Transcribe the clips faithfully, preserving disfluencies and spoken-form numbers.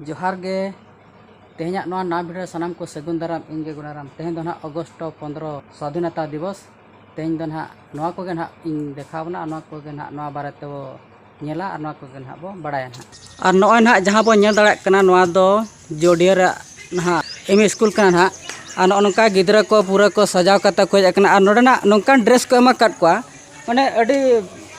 ᱡᱚᱦᱟᱨ ᱜᱮ᱾ ᱛᱮᱦᱮᱧᱟᱜ ᱱᱚᱣᱟ ᱱᱟᱣᱟ ᱵᱷᱤᱰᱤᱭᱳ ᱨᱮ ᱥᱟᱱᱟᱢ ᱠᱚ ᱥᱟᱹᱜᱩᱱ ᱫᱟᱨᱟᱢ᱾ ᱤᱧ ᱜᱮ ᱜᱩᱱᱟᱨᱟᱢ᱾ ᱛᱮᱦᱮᱧ ᱫᱚ ᱱᱟᱦᱟᱜ ᱚᱜᱚᱥᱴ ᱯᱚᱱᱫᱽᱨᱚ, ᱥᱟᱫᱷᱤᱱᱚᱛᱟ ᱫᱤᱵᱚᱥ᱾ ᱛᱮᱦᱮᱧ ᱫᱚ ᱱᱟᱦᱟᱜ ᱱᱚᱣᱟ ᱠᱚᱜᱮ ᱱᱟᱦᱟᱜ ᱤᱧ ᱫᱮᱠᱷᱟᱣ ᱵᱚᱱᱟ, ᱟᱨ ᱱᱚᱣᱟ ᱠᱚᱜᱮ ᱱᱟᱦᱟᱜ ᱱᱚᱣᱟ ᱵᱟᱨᱮ ᱛᱮᱵᱚ ᱧᱮᱞᱟ, ᱟᱨ ᱱᱚᱣᱟ ᱠᱚᱜᱮ ᱱᱟᱦᱟᱜ ᱵᱚ ᱵᱟᱲᱟᱭᱟ ᱱᱟᱦᱟᱜ᱾ ᱟᱨ ᱱᱚᱜᱼᱚᱭ ᱱᱟᱦᱟᱜ ᱡᱟᱦᱟᱸ ᱵᱚᱱ ᱧᱮᱞ ᱫᱟᱲᱮᱭᱟᱜ ᱠᱟᱱᱟ, ᱱᱚᱣᱟ ᱫᱚ ᱡᱳᱰᱤᱭᱟᱹ ᱨᱮᱭᱟᱜ ᱱᱟᱦᱟᱜ ᱮᱢ ᱤ ᱥᱠᱩᱞ ᱠᱟᱱᱟ ᱱᱟᱦᱟᱜ᱾ ᱟᱨ ᱱᱚᱜᱼᱚ ᱱᱚᱝᱠᱟ ᱜᱤᱫᱽᱨᱟᱹ ᱠᱚ ᱯᱩᱨᱟᱹ ᱠᱚ ᱥᱟᱡᱟᱣ ᱠᱟᱛᱮ ᱠᱚ ᱦᱮᱡ ᱟᱠᱟᱱᱟ, ᱟᱨ ᱱᱚᱰᱮᱱᱟᱜ ᱱᱚᱝᱠᱟᱱ ᱰᱨᱮᱥ ᱠᱚ ᱮᱢ ᱟᱠᱟᱫ ᱠᱚᱣᱟ, ᱢᱟᱱᱮ ᱟᱹᱰᱤ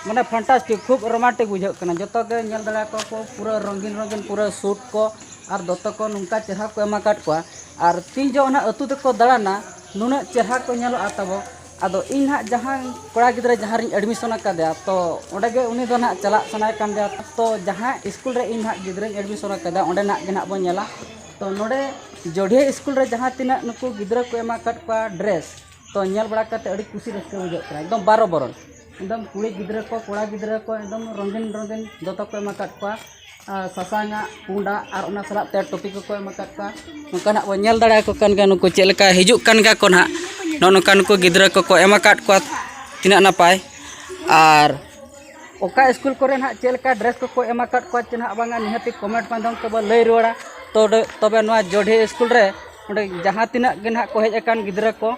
ᱢᱟᱱᱮ ᱯᱷᱟᱱᱴᱟᱥᱴᱤᱠ, ᱠᱷᱩᱵ ᱨᱳᱢᱟᱱᱴᱤᱠ ᱵᱩᱡᱷᱟᱹᱜ ᱠᱟᱱᱟ᱾ ᱡᱚᱛᱚ ᱜᱮ ᱧᱮᱞ ᱫᱟᱲᱮᱭᱟᱠᱚ ᱠᱚ, ᱯᱩᱨᱟᱹ ᱨᱚᱝᱜᱤᱱ ᱨᱚᱝᱜᱤᱱ ᱯᱩᱨᱟᱹ ᱥᱩᱴ ᱠᱚ ᱟᱨ ᱫᱚᱛᱚ ᱠᱚ ᱱᱚᱝᱠᱟ ᱪᱮᱦᱨᱟ ᱠᱚ ᱮᱢ ᱟᱠᱟᱫ ᱠᱚᱣᱟ᱾ ᱟᱨ ᱛᱤᱱ ᱡᱚᱦᱚᱜ ᱚᱱᱟ ᱟᱹᱛᱩ ᱛᱮᱠᱚ ᱫᱟᱬᱟᱱᱟ, ᱱᱩᱱᱟᱹᱜ ᱪᱮᱦᱨᱟ ᱠᱚ ᱧᱮᱞᱚᱜᱼᱟ ᱛᱟᱵᱚ᱾ ᱟᱫᱚ ᱤᱧ ᱱᱟᱦᱟᱜ ᱡᱟᱦᱟᱸ ᱠᱚᱲᱟ ᱜᱤᱫᱽᱨᱟᱹ ᱡᱟᱦᱟᱸ ᱨᱤᱧ ᱮᱰᱢᱤᱥᱚᱱ ᱟᱠᱟᱫᱮᱭᱟ, ᱛᱚ ᱚᱸᱰᱮ ᱜᱮ ᱩᱱᱤ ᱫᱚ ᱱᱟᱦᱟᱜ ᱪᱟᱞᱟᱜ ᱥᱟᱱᱟᱭᱮ ᱠᱟᱱ ᱜᱮᱭᱟ᱾ ᱛᱚ ᱡᱟᱦᱟᱸ ᱥᱠᱩᱞ ᱨᱮ ᱤᱧ ᱱᱟᱦᱟᱜ ᱜᱤᱫᱽᱨᱟᱹᱧ ᱮᱰᱢᱤᱥᱚᱱ ᱟᱠᱟᱫᱟ, ᱚᱸᱰᱮ ᱱᱟᱦᱟᱜ ᱜᱮ ᱱᱟᱦᱟᱜ ᱵᱚᱱ ᱧᱮᱞᱟ᱾ ᱛᱚ ᱱᱚᱰᱮ ᱡᱚᱰᱷᱤᱭᱟᱹ ᱥᱠᱩᱞ ᱨᱮ ᱡᱟᱦᱟᱸ ᱛᱤᱱᱟᱹᱜ ᱱᱩᱠᱩ ᱜᱤᱫᱽᱨᱟᱹ ᱠᱚ ᱮᱢ ᱟᱠᱟᱫ ᱠᱚᱣᱟ ᱰᱨᱮᱥ, ᱛᱚ ᱧᱮᱞ ᱵᱟᱲᱟ ᱠᱟᱛᱮ ᱟᱹᱰᱤ ᱠᱩᱥᱤ ᱨᱟᱹᱥᱠᱟᱹ ᱵᱩᱡᱷᱟᱹᱜ ᱠᱟᱱᱟ᱾ ᱮᱠᱫᱚᱢ ᱵᱟᱨᱚ ᱵᱚᱨᱚᱱ, ᱮᱠᱫᱚᱢ ᱠᱩᱲᱤ ᱜᱤᱫᱽᱨᱟᱹ ᱠᱚ, ᱠᱚᱲᱟ ᱜᱤᱫᱽᱨᱟᱹ ᱠᱚ, ᱮᱠᱫᱚᱢ ᱨᱚᱝᱜᱤᱱ ᱨᱚᱝᱜᱤᱱ ᱫᱚᱛᱚ ᱠᱚ ᱮᱢ ᱟᱠᱟᱫ ᱠᱚᱣᱟ᱾ ᱟᱨ ᱥᱟᱥᱟᱝᱟᱜ, ᱯᱩᱸᱰᱟᱜ ᱟᱨ ᱚᱱᱟ ᱥᱟᱞᱟᱜ ᱛᱮ ᱴᱩᱯᱤ ᱠᱚᱠᱚ ᱮᱢ ᱟᱠᱟᱫ ᱠᱚᱣᱟ᱾ ᱱᱚᱝᱠᱟ ᱱᱟᱜ ᱵᱚᱱ ᱧᱮᱞ ᱫᱟᱲᱮᱭᱟᱠᱚ ᱠᱟᱱ ᱜᱮᱭᱟ, ᱱᱩᱠᱩ ᱪᱮᱫ ᱞᱮᱠᱟ ᱦᱤᱡᱩᱜ ᱠᱟᱱ ᱜᱮᱭᱟ ᱠᱚ ᱱᱟᱦᱟᱜ᱾ ᱱᱚᱜᱼᱚ ᱱᱚᱝᱠᱟ ᱱᱩᱠᱩ ᱜᱤᱫᱽᱨᱟᱹ ᱠᱚᱠᱚ ᱮᱢ ᱟᱠᱟᱫ ᱠᱚᱣᱟ, ᱛᱤᱱᱟᱹᱜ ᱱᱟᱯᱟᱭ᱾ ᱟᱨ ᱚᱠᱟ ᱥᱠᱩᱞ ᱠᱚᱨᱮ ᱱᱟᱦᱟᱜ ᱪᱮᱫ ᱞᱮᱠᱟ ᱰᱨᱮᱥ ᱠᱚᱠᱚ ᱮᱢ ᱟᱠᱟᱫ ᱠᱚᱣᱟ ᱪᱮ ᱱᱟᱦᱟᱜ ᱵᱟᱝᱟ, ᱱᱤᱦᱟᱹᱛᱤ ᱠᱚᱢᱮᱱᱴ ᱢᱟᱫᱽᱫᱷᱚᱢ ᱛᱮᱵᱚ ᱞᱟᱹᱭ ᱨᱩᱣᱟᱹᱲᱟ᱾ ᱛᱚ, ᱛᱚᱵᱮ ᱱᱚᱣᱟ ᱡᱚᱰᱷᱤ ᱥᱠᱩᱞ ᱨᱮ ᱚᱸᱰᱮ ᱡᱟᱦᱟᱸ ᱛᱤᱱᱟᱹᱜ ᱜᱮ ᱱᱟᱦᱟᱜ ᱠᱚ ᱦᱮᱡ ᱟᱠᱟᱱ ᱜᱤᱫᱽᱨᱟᱹ ᱠᱚ,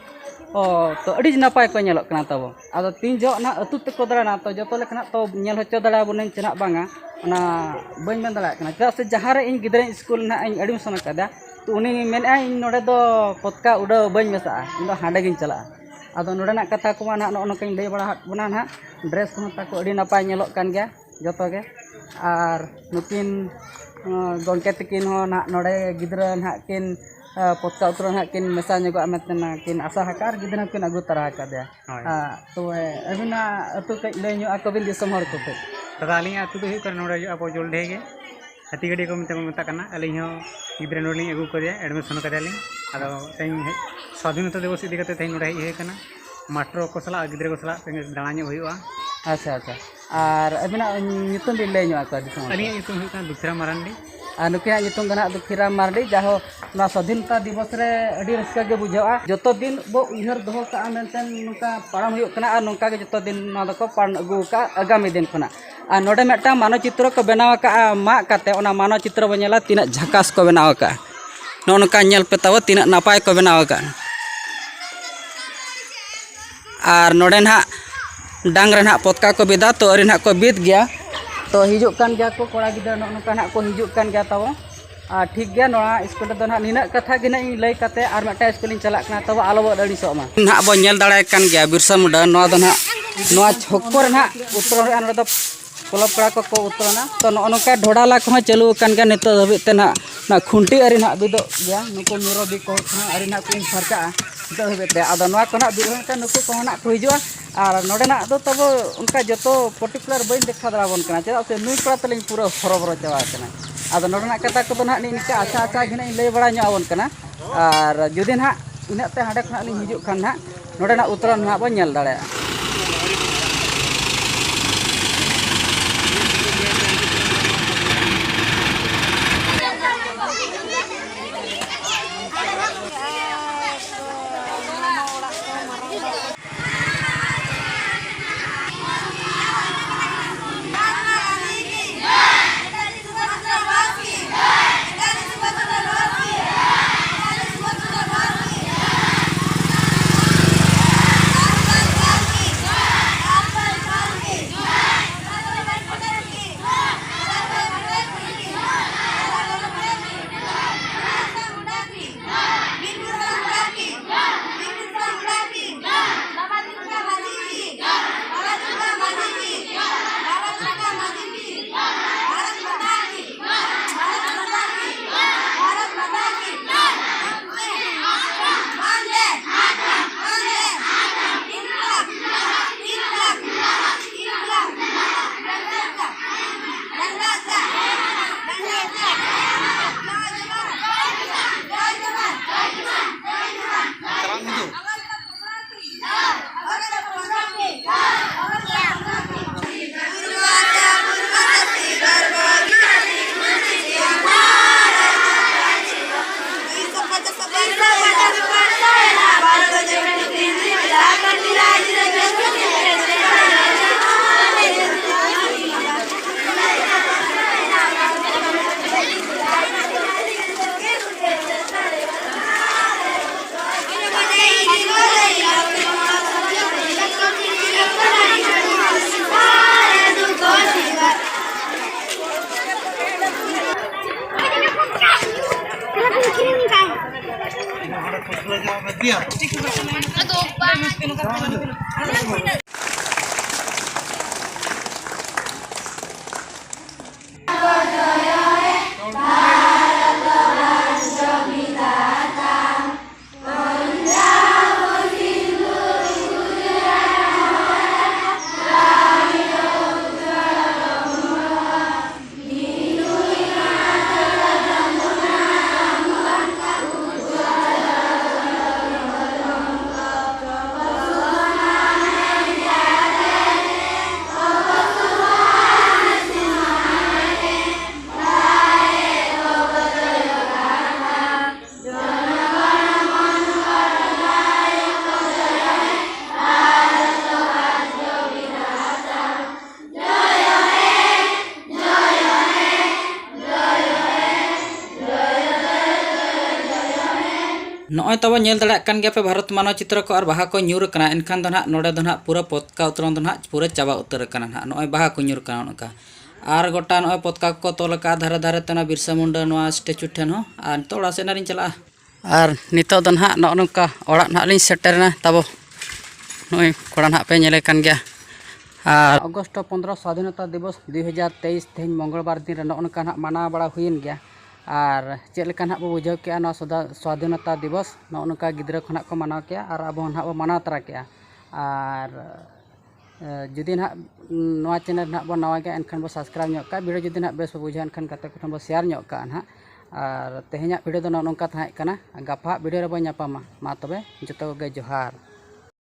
ᱚ, ᱛᱚ ᱟᱹᱰᱤ ᱱᱟᱯᱟᱭ ᱠᱚ ᱧᱮᱞᱚᱜ ᱠᱟᱱᱟ ᱛᱟᱵᱚ᱾ ᱟᱫᱚ ᱛᱤᱱ ᱡᱚᱦᱚᱜ ᱱᱟᱦᱟᱜ ᱟᱹᱛᱩ ᱛᱮᱠᱚ ᱫᱟᱬᱟᱱᱟ, ᱛᱚ ᱡᱚᱛᱚ ᱞᱮᱠᱟᱱᱟᱜ ᱛᱚ ᱧᱮᱞ ᱦᱚᱪᱚ ᱫᱟᱲᱮᱭᱟᱵᱚᱱᱟᱹᱧ ᱪᱮ ᱱᱟᱦᱟᱜ ᱵᱟᱝᱟ, ᱚᱱᱟ ᱵᱟᱹᱧ ᱢᱮᱱ ᱫᱟᱲᱮᱭᱟᱜ ᱠᱟᱱᱟ᱾ ᱪᱮᱫᱟᱜ ᱥᱮ ᱡᱟᱦᱟᱸ ᱨᱮ ᱤᱧ ᱜᱤᱫᱽᱨᱟᱹᱧ ᱥᱠᱩᱞ ᱱᱟᱦᱟᱜ ᱤᱧ ᱮᱰᱢᱤᱥᱚᱱ ᱟᱠᱟᱫᱟ, ᱛᱚ ᱩᱱᱤ ᱢᱮᱱᱮᱫᱼᱟᱭ, "ᱤᱧ ᱱᱚᱰᱮ ᱫᱚ ᱯᱚᱛᱠᱟ ᱩᱰᱟᱹᱣ ᱵᱟᱹᱧ ᱢᱮᱥᱟᱜᱼᱟ, ᱤᱧ ᱫᱚ ᱦᱟᱸᱰᱮ ᱜᱤᱧ ᱪᱟᱞᱟᱜᱼᱟ᱾" ᱟᱫᱚ ᱱᱚᱰᱮᱱᱟᱜ ᱠᱟᱛᱷᱟ ᱠᱚᱢᱟ ᱱᱟᱦᱟᱜ ᱱᱚᱜᱼᱚ ᱱᱚᱝᱠᱟᱧ ᱞᱟᱹᱭ ᱵᱟᱲᱟ ᱟᱫ ᱵᱚᱱᱟ ᱱᱟᱦᱟᱜ᱾ ᱰᱨᱮᱥ ᱠᱚᱦᱚᱸ ᱛᱟᱠᱚ ᱟᱹᱰᱤ ᱱᱟᱯᱟᱭ ᱧᱮᱞᱚᱜ ᱠᱟᱱ ᱜᱮᱭᱟ ᱡᱚᱛᱚ ᱜᱮ᱾ ᱟᱨ ᱱᱩᱠᱤᱱ, ᱟᱸ, ᱜᱚᱢᱠᱮ ᱛᱟᱹᱠᱤᱱ ᱦᱚᱸ ᱱᱟᱦᱟᱜ ᱱᱚᱰᱮ ᱜᱤᱫᱽᱨᱟᱹ ᱱᱟᱦᱟᱜ ᱠᱤᱱ, ᱟᱸ, ᱯᱚᱛᱠᱟ ᱩᱛᱨᱟᱹ ᱱᱟᱦᱟᱜ ᱠᱤᱱ ᱢᱮᱥᱟ ᱧᱚᱜᱚᱜᱼᱟ ᱢᱮᱱᱛᱮ ᱱᱟᱦᱟᱜ ᱠᱤᱱ ᱟᱥᱟ ᱟᱠᱟᱫᱼᱟ ᱟᱨ ᱜᱤᱫᱽᱨᱟᱹ ᱦᱚᱸᱠᱤᱱ ᱟᱹᱜᱩ ᱛᱟᱨᱟ ᱟᱠᱟᱫᱮᱭᱟ᱾ ᱦᱳᱭ᱾ ᱟᱸ, ᱛᱚᱵᱮ ᱟᱹᱵᱤᱱᱟᱜ ᱟᱹᱛᱩ ᱠᱟᱹᱡ ᱞᱟᱹᱭ ᱧᱚᱜ ᱟᱠᱚ ᱵᱤᱱ ᱫᱤᱥᱚᱢ ᱦᱚᱲ ᱠᱚ ᱠᱟᱹᱡ᱾ ᱫᱟᱫᱟ, ᱟᱹᱞᱤᱧᱟᱜ ᱟᱹᱛᱩ ᱫᱚ ᱦᱩᱭᱩᱜ ᱠᱟᱱᱟ ᱱᱚᱰᱮ ᱟᱵᱚ ᱡᱚᱞᱰᱷᱮ ᱜᱮ, ᱦᱟᱹᱛᱤᱜᱟᱹᱰᱤ ᱠᱚ ᱢᱮᱱᱛᱮ ᱵᱚᱱ ᱢᱮᱛᱟᱜ ᱠᱟᱱᱟ᱾ ᱟᱹᱞᱤᱧ ᱦᱚᱸ ᱜᱤᱫᱽᱨᱟᱹ ᱱᱚᱰᱮ ᱞᱤᱧ ᱟᱹᱜᱩ ᱠᱟᱫᱮᱭᱟ, ᱮᱰᱢᱤᱥᱚᱱ ᱠᱟᱫᱮᱭᱟᱞᱤᱧ᱾ ᱟᱫᱚ ᱛᱮᱦᱮᱧ ᱦᱮᱡ, ᱥᱟᱫᱷᱤᱱᱚᱛᱟ ᱫᱤᱵᱚᱥ ᱤᱫᱤ ᱠᱟᱛᱮ ᱛᱮᱦᱮᱧ ᱱᱚᱰᱮ ᱦᱮᱡ ᱦᱩᱭ ᱟᱠᱟᱱᱟ᱾ ᱢᱟᱥᱴᱟᱨ ᱠᱚ ᱥᱟᱞᱟᱜ ᱟᱨ ᱜᱤᱫᱽᱨᱟᱹ ᱠᱚ ᱥᱟᱞᱟᱜ ᱛᱮᱦᱮᱧ ᱫᱟᱬᱟ ᱧᱚᱜ ᱦᱩᱭᱩᱜᱼᱟ᱾ ᱟᱪᱪᱷᱟ, ᱟᱪᱪᱷᱟ᱾ ᱟᱨ ᱟᱹᱵᱤᱱᱟᱜ ᱧᱩᱛᱩᱢ ᱵᱤᱱ ᱞᱟᱹᱭ ᱧᱚᱜ ᱟᱠᱚᱣᱟ ᱫᱤᱥᱚᱢ ᱦᱚᱲ ᱠᱚ? ᱟᱹᱞᱤᱧᱟᱜ ᱧᱩᱛᱩᱢ ᱦᱩᱭᱩᱜ ᱠᱟᱱᱟ ᱫᱩᱠᱷᱤᱨᱟᱢ ᱢᱟᱨᱟᱱᱰᱤ᱾ ᱟᱨ ᱱᱩᱠᱤᱱᱟᱜ ᱧᱩᱛᱩᱢ ᱫᱚ ᱱᱟᱦᱟᱜ ᱫᱩᱠᱷᱤᱨᱟᱢ ᱢᱟᱨᱰᱤ᱾ ᱡᱟᱦᱳ, ᱱᱚᱣᱟ ᱥᱟᱫᱷᱤᱱᱚᱛᱟ ᱫᱤᱵᱚᱥ ᱨᱮ ᱟᱹᱰᱤ ᱨᱟᱹᱥᱠᱟᱹ ᱜᱮ ᱵᱩᱡᱷᱟᱹᱜᱼᱟ᱾ ᱡᱚᱛᱚ ᱫᱤᱱ ᱵᱚ ᱩᱭᱦᱟᱹᱨ ᱫᱚᱦᱚ ᱠᱟᱜᱼᱟ ᱢᱮᱱᱛᱮ ᱱᱚᱝᱠᱟ ᱯᱟᱲᱟᱢ ᱦᱩᱭᱩᱜ ᱠᱟᱱᱟ, ᱟᱨ ᱱᱚᱝᱠᱟ ᱜᱮ ᱡᱚᱛᱚ ᱫᱤᱱ ᱱᱚᱣᱟ ᱫᱚᱠᱚ ᱯᱟᱲᱟᱢ ᱟᱹᱜᱩ ᱟᱠᱟᱫᱼᱟ ᱟᱜᱟᱢᱤ ᱫᱤᱱ ᱠᱷᱚᱱᱟᱜ᱾ ᱟᱨ ᱱᱚᱰᱮ ᱢᱤᱫᱴᱟᱝ ᱢᱟᱱᱚᱪᱤᱛᱨᱚ ᱠᱚ ᱵᱮᱱᱟᱣ ᱟᱠᱟᱫᱼᱟ ᱢᱟᱜ ᱠᱟᱛᱮ, ᱚᱱᱟ ᱢᱟᱱᱚᱪᱤᱛᱨᱚ ᱵᱚᱱ ᱧᱮᱞᱟ ᱛᱤᱱᱟᱹᱜ ᱡᱷᱟᱠᱟᱥ ᱠᱚ ᱵᱮᱱᱟᱣ ᱟᱠᱟᱫᱼᱟ᱾ ᱱᱚᱜᱼᱚ ᱱᱚᱝᱠᱟ ᱧᱮᱞ ᱯᱮ ᱛᱟᱵᱚ ᱛᱤᱱᱟᱹᱜ ᱱᱟᱯᱟᱭ ᱠᱚ ᱵᱮᱱᱟᱣ ᱟᱠᱟᱫᱼᱟ᱾ ᱟᱨ ᱱᱚᱰᱮ ᱱᱟᱦᱟᱜ ᱰᱟᱝ ᱨᱮ ᱱᱟᱦᱟᱜ ᱯᱚᱛᱠᱟ ᱠᱚ ᱵᱤᱫᱟ, ᱛᱚ ᱟᱹᱣᱨᱤ ᱱᱟᱦᱟᱜ ᱠᱚ ᱵᱤᱫ ᱜᱮᱭᱟ᱾ ᱛᱚ ᱦᱤᱡᱩᱜ ᱠᱟᱱ ᱜᱮᱭᱟ ᱠᱚ ᱠᱚᱲᱟ ᱜᱤᱫᱽᱨᱟᱹ, ᱱᱚᱜᱼᱚ ᱱᱚᱝᱠᱟ ᱱᱟᱦᱟᱜ ᱠᱚ ᱦᱤᱡᱩᱜ ᱠᱟᱱ ᱜᱮᱭᱟ ᱛᱟᱵᱚ᱾ ᱟᱨ ᱴᱷᱤᱠ ᱜᱮᱭᱟ, ᱱᱚᱣᱟ ᱥᱠᱩᱞ ᱨᱮᱫᱚ ᱱᱟᱦᱟᱜ ᱱᱤᱱᱟᱹᱜ ᱠᱟᱛᱷᱟ ᱜᱮ ᱱᱟᱦᱟᱜ ᱤᱧ ᱞᱟᱹᱭ ᱠᱟᱛᱮ ᱟᱨ ᱢᱤᱫᱴᱟᱝ ᱥᱠᱩᱞ ᱤᱧ ᱪᱟᱞᱟᱜ ᱠᱟᱱᱟ, ᱛᱚᱵᱮ ᱟᱞᱚ ᱵᱚᱱ ᱟᱹᱲᱤᱥᱚᱜ ᱢᱟ᱾ ᱱᱟᱦᱟᱜ ᱵᱚᱱ ᱧᱮᱞ ᱫᱟᱲᱮᱭᱟᱜ ᱠᱟᱱ ᱜᱮᱭᱟ ᱵᱤᱨᱥᱟ ᱢᱩᱱᱰᱟ, ᱱᱚᱣᱟ ᱫᱚ ᱱᱟᱦᱟᱜ ᱱᱚᱣᱟ ᱪᱷᱚᱠ ᱠᱚᱨᱮ ᱱᱟᱦᱟᱜ ᱩᱛᱨᱚ ᱨᱮ ᱱᱚᱰᱮ ᱫᱚ ᱠᱞᱟᱵᱽ ᱠᱚᱲᱟ ᱠᱚᱠᱚ ᱩᱛᱨᱚᱱᱟ᱾ ᱛᱚ ᱱᱚᱜᱼᱚ ᱱᱚᱝᱠᱟ ᱰᱷᱚᱰᱟᱞᱟ ᱠᱚᱦᱚᱸ ᱪᱟᱹᱞᱩ ᱟᱠᱟᱱ ᱜᱮᱭᱟ ᱱᱤᱛᱚᱜ ᱦᱟᱹᱵᱤᱡ ᱛᱮ ᱱᱟᱦᱟᱜ᱾ ᱱᱚᱣᱟ ᱠᱷᱩᱱᱴᱤ ᱟᱹᱣᱨᱤ ᱱᱟᱦᱟᱜ ᱵᱤᱫᱚᱜ ᱜᱮᱭᱟ, ᱱᱩᱠᱩ ᱢᱩᱨᱚᱵᱤ ᱠᱚ ᱦᱚᱸ ᱟᱹᱣᱨᱤ ᱱᱟᱦᱟᱜ ᱠᱚ ᱩᱢ ᱯᱷᱟᱨᱪᱟᱜᱼᱟ ᱱᱤᱛᱚᱜ ᱦᱟᱹᱵᱤᱡ ᱛᱮ᱾ ᱟᱫᱚ ᱱᱚᱣᱟ ᱠᱚ ᱱᱟᱦᱟᱜ ᱵᱤᱫ ᱦᱚᱸ ᱱᱩᱠᱩ ᱠᱚᱦᱚᱸ ᱱᱟᱦᱟᱜ ᱠᱚ ᱦᱤᱡᱩᱜᱼᱟ᱾ ᱟᱨ ᱱᱚᱰᱮᱱᱟᱜ ᱫᱚ ᱛᱟᱵᱚ ᱚᱱᱠᱟ ᱡᱚᱛᱚ ᱯᱟᱨᱴᱤᱠᱩᱞᱟᱨ ᱵᱟᱹᱧ ᱫᱮᱠᱷᱟᱣ ᱫᱟᱲᱮᱭᱟᱵᱚᱱ ᱠᱟᱱᱟ, ᱪᱮᱫᱟᱜ ᱥᱮ ᱱᱩᱭ ᱠᱚᱲᱟ ᱛᱟᱹᱞᱤᱧ ᱯᱩᱨᱟᱹ ᱦᱚᱨᱚᱵᱚᱨᱚ ᱪᱟᱵᱟ ᱟᱠᱟᱱᱟ᱾ ᱟᱫᱚ ᱱᱚᱰᱮᱱᱟᱜ ᱠᱟᱛᱷᱟ ᱠᱚᱫᱚ ᱱᱟᱦᱟᱜ ᱱᱤᱝᱠᱟ ᱟᱪᱷᱟ ᱟᱪᱷᱟ ᱜᱮ ᱱᱟᱦᱟᱜ ᱤᱧ ᱞᱟᱹᱭ ᱵᱟᱲᱟ ᱧᱚᱜ ᱟᱵᱚᱱ ᱠᱟᱱᱟ᱾ ᱟᱨ ᱡᱩᱫᱤ ᱱᱟᱦᱟᱜ ᱤᱱᱟᱹᱜ ᱛᱮ ᱦᱟᱸᱰᱮ ᱠᱷᱚᱱᱟᱜ ᱞᱤᱧ ᱦᱤᱡᱩᱜ ᱠᱷᱟᱱ ᱱᱟᱦᱟᱜ ᱱᱚᱰᱮᱱᱟᱜ ᱩᱛᱛᱚᱨ ᱱᱟᱦᱟᱜ ᱵᱚᱱ ᱧᱮᱞ ᱫᱟᱲᱮᱭᱟᱜᱼᱟ᱾ ᱱᱚᱜᱼᱚᱭ ᱛᱟᱵᱚ ᱧᱮᱞ ᱫᱟᱲᱮᱭᱟᱜ ᱠᱟᱱ ᱜᱮᱭᱟ ᱯᱮ ᱵᱷᱟᱨᱚᱛ ᱢᱟᱱᱚᱪᱤᱛᱨᱚ ᱠᱚ ᱟᱨ ᱵᱟᱦᱟ ᱠᱚ ᱧᱩᱨ ᱟᱠᱟᱱᱟ, ᱮᱱᱠᱷᱟᱱ ᱫᱚ ᱱᱟᱦᱟᱜ ᱱᱚᱰᱮ ᱫᱚ ᱱᱟᱦᱟᱜ ᱯᱩᱨᱟᱹ ᱯᱚᱛᱠᱟ ᱩᱛᱨᱚᱝ ᱫᱚ ᱱᱟᱦᱟᱜ ᱯᱩᱨᱟᱹ ᱪᱟᱵᱟ ᱩᱛᱟᱹᱨ ᱟᱠᱟᱱᱟ ᱱᱟᱦᱟᱜ᱾ ᱱᱚᱜᱼᱚᱭ ᱵᱟᱦᱟ ᱠᱚ ᱧᱩᱨ ᱟᱠᱟᱱᱟ ᱚᱱᱠᱟ, ᱟᱨ ᱜᱚᱴᱟ ᱱᱚᱜᱼᱚᱭ ᱯᱚᱛᱠᱟ ᱠᱚᱠᱚ ᱛᱚᱞ ᱟᱠᱟᱫᱼᱟ ᱫᱷᱟᱨᱮ ᱫᱷᱟᱨᱮ ᱛᱮ ᱚᱱᱟ ᱵᱤᱨᱥᱟ ᱢᱩᱱᱰᱟ ᱱᱚᱣᱟ ᱥᱴᱮᱪᱩ ᱴᱷᱮᱱ ᱦᱚᱸ᱾ ᱟᱨ ᱱᱤᱛᱚᱜ ᱚᱲᱟᱜ ᱥᱮᱫ ᱱᱟᱦᱟᱜ ᱞᱤᱧ ᱪᱟᱞᱟᱜᱼᱟ᱾ ᱟᱨ ᱱᱤᱛᱚᱜ ᱫᱚ ᱱᱟᱦᱟᱜ ᱱᱚᱜᱼᱚ ᱱᱚᱝᱠᱟ ᱚᱲᱟᱜ ᱱᱟᱦᱟᱜ ᱞᱤᱧ ᱥᱮᱴᱮᱨᱮᱱᱟ ᱛᱟᱵᱚ᱾ ᱱᱚᱜᱼᱚᱭ ᱠᱚᱲᱟ ᱱᱟᱦᱟᱜ ᱯᱮ ᱧᱮᱞᱮ ᱠᱟᱱ ᱜᱮᱭᱟ᱾ ᱟᱨ ᱚᱜᱚᱥᱴ ᱯᱚᱱᱫᱽᱨᱚ ᱥᱣᱟᱫᱷᱤᱱᱚᱛᱟ ᱫᱤᱵᱚᱥ ᱫᱩᱭ ᱦᱟᱡᱟᱨ ᱛᱮᱭᱤᱥ ᱛᱮᱦᱮᱧ ᱢᱚᱝᱜᱚᱞᱵᱟᱨ ᱫᱤᱱ ᱨᱮ ᱱᱚᱜᱼᱚ ᱱᱚᱝᱠᱟ ᱱᱟᱦᱟᱜ ᱢᱟᱱᱟᱣ ᱵᱟᱲᱟ ᱦᱩᱭᱮᱱ ᱜᱮᱭᱟ᱾ ᱟᱨ ᱪᱮᱫ ᱞᱮᱠᱟ ᱱᱟᱦᱟᱜ ᱵᱚ ᱵᱩᱡᱷᱟᱹᱣ ᱠᱮᱜᱼᱟ ᱱᱚᱣᱟ ᱥᱚᱫᱟ-, ᱥᱣᱟᱫᱷᱤᱱᱚᱛᱟ ᱫᱤᱵᱚᱥ, ᱱᱚᱜᱼᱚ ᱱᱚᱝᱠᱟ ᱜᱤᱫᱽᱨᱟᱹ ᱠᱚ ᱱᱟᱦᱟᱜ ᱠᱚ ᱢᱟᱱᱟᱣ ᱠᱮᱜᱼᱟ ᱟᱨ ᱟᱵᱚ ᱦᱚᱸ ᱱᱟᱦᱟᱜ ᱵᱚ ᱢᱟᱱᱟᱣ ᱛᱚᱨᱟ ᱠᱮᱜᱼᱟ᱾ ᱟᱨ ᱮ, ᱡᱩᱫᱤ ᱱᱟᱦᱟᱜ, ᱩᱸ, ᱱᱚᱣᱟ ᱪᱮᱱᱮᱞ ᱱᱟᱦᱟᱜ ᱵᱚᱱ ᱱᱟᱣᱟ ᱜᱮᱭᱟ, ᱮᱱᱠᱷᱟᱱ ᱵᱚ ᱥᱟᱵᱥᱠᱨᱟᱭᱤᱵᱽ ᱧᱚᱜ ᱠᱟᱜᱼᱟ᱾ ᱵᱷᱤᱰᱤᱭᱳ ᱡᱩᱫᱤ ᱱᱟᱦᱟᱜ ᱵᱮᱥ ᱵᱚ ᱵᱩᱡᱷᱟᱹᱣᱟ, ᱮᱱᱠᱷᱟᱱ ᱜᱟᱛᱮ ᱠᱚᱴᱷᱮᱱ ᱵᱚ ᱥᱮᱭᱟᱨ ᱧᱚᱜ ᱠᱟᱜᱼᱟ ᱱᱟᱦᱟᱜ᱾ ᱟᱨ ᱛᱮᱦᱮᱧᱟᱜ ᱵᱷᱤᱰᱤᱭᱳ ᱫᱚ ᱱᱚᱜᱼᱚ ᱱᱚᱝᱠᱟ ᱛᱟᱦᱮᱸ ᱠᱟᱱᱟ᱾ ᱜᱟᱯᱟ ᱦᱟᱜ ᱵᱷᱤᱰᱤᱭᱳ ᱨᱮᱵᱚᱱ ᱧᱟᱯᱟᱢᱟ᱾ ᱢᱟ ᱛᱚᱵᱮ, ᱡᱚᱛᱚ ᱠᱚᱜᱮ ᱡᱚᱦᱟᱨ᱾